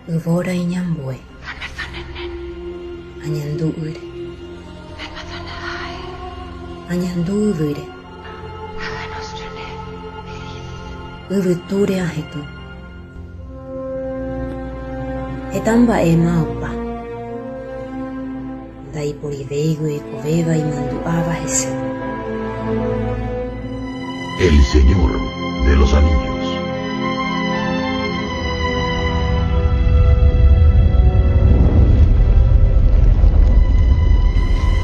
Yvóra iñambue. Añandu ýre. Añandu yvýre. Yvytúre ahetũ. Heta mba'éma opa. Ndaiporivéigui oikovéva imandu'áva hese. El Señor de los Anillos.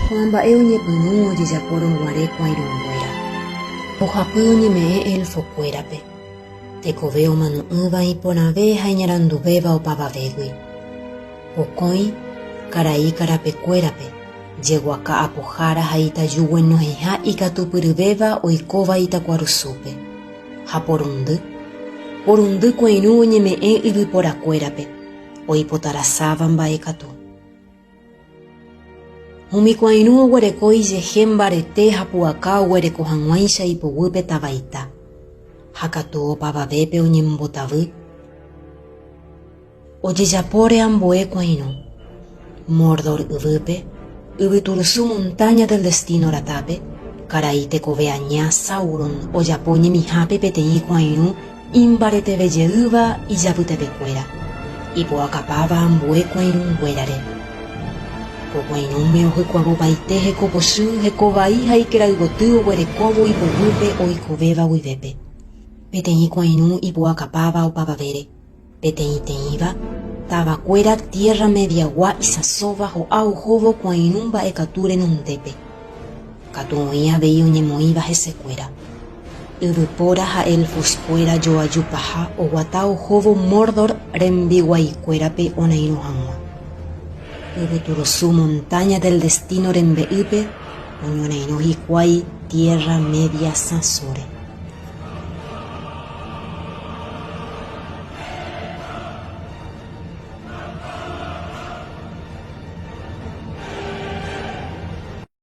Ko'ã mba'e oñepyrũ ojejapórõ guare kuãirũnguéra. Mbohapy oñeme'ẽ elfo-kuérape. Tekove omano'ỹva iporãve ha iñaranduvéva opavavégui. Pokõi karai karapekuérape, jeguaka apohára ha itaju guenohẽha ikatupyryvéva oikóva itakuarusúpe. Ha porundy, porundy kuãirũ oñeme'ẽ yvyporakuérape, oipotarasáva mba'e katu. Umi kuãirũ oguereko ijehe mbarete ha pu'aka oguereko hag̃uáicha ipoguýpe tavaita, ha katu opavavépe oñembotavy, Ojejapóre ambue kuãirũ, Mordor yvýpe, yvyturusu Montaña del Destino ratápe, karai tekove aña Sauron ojapo ñemihápe peteĩ kuãirũ imbaretevejeýva ijapytepekuéra, ipu'akapáva ambue kuãirũnguérare. Ko kuãirũme ohykuavopaite heko pochy, heko vai ha ikerayvoty oguerekóvo ipoguýpe oikovéva guivépe. Peteĩ kuãirũ ipu'akapáva opavavére. Peteĩteĩva, tavakuéra Tierra Media-gua isãsóva ho'a ohóvo kuãirũ mba'ekatu renondépe. Katu oĩ avei oñemoĩva hesekuéra. Yvypóra ha elfos-kuéra joaju paha oguata ohóvo Mordor rembiguaikuérape onairũ hag̃ua. Yvyturusu Montaña del Destino rembe'ýpe oñorairõ hikuái Tierra Media sãsóre.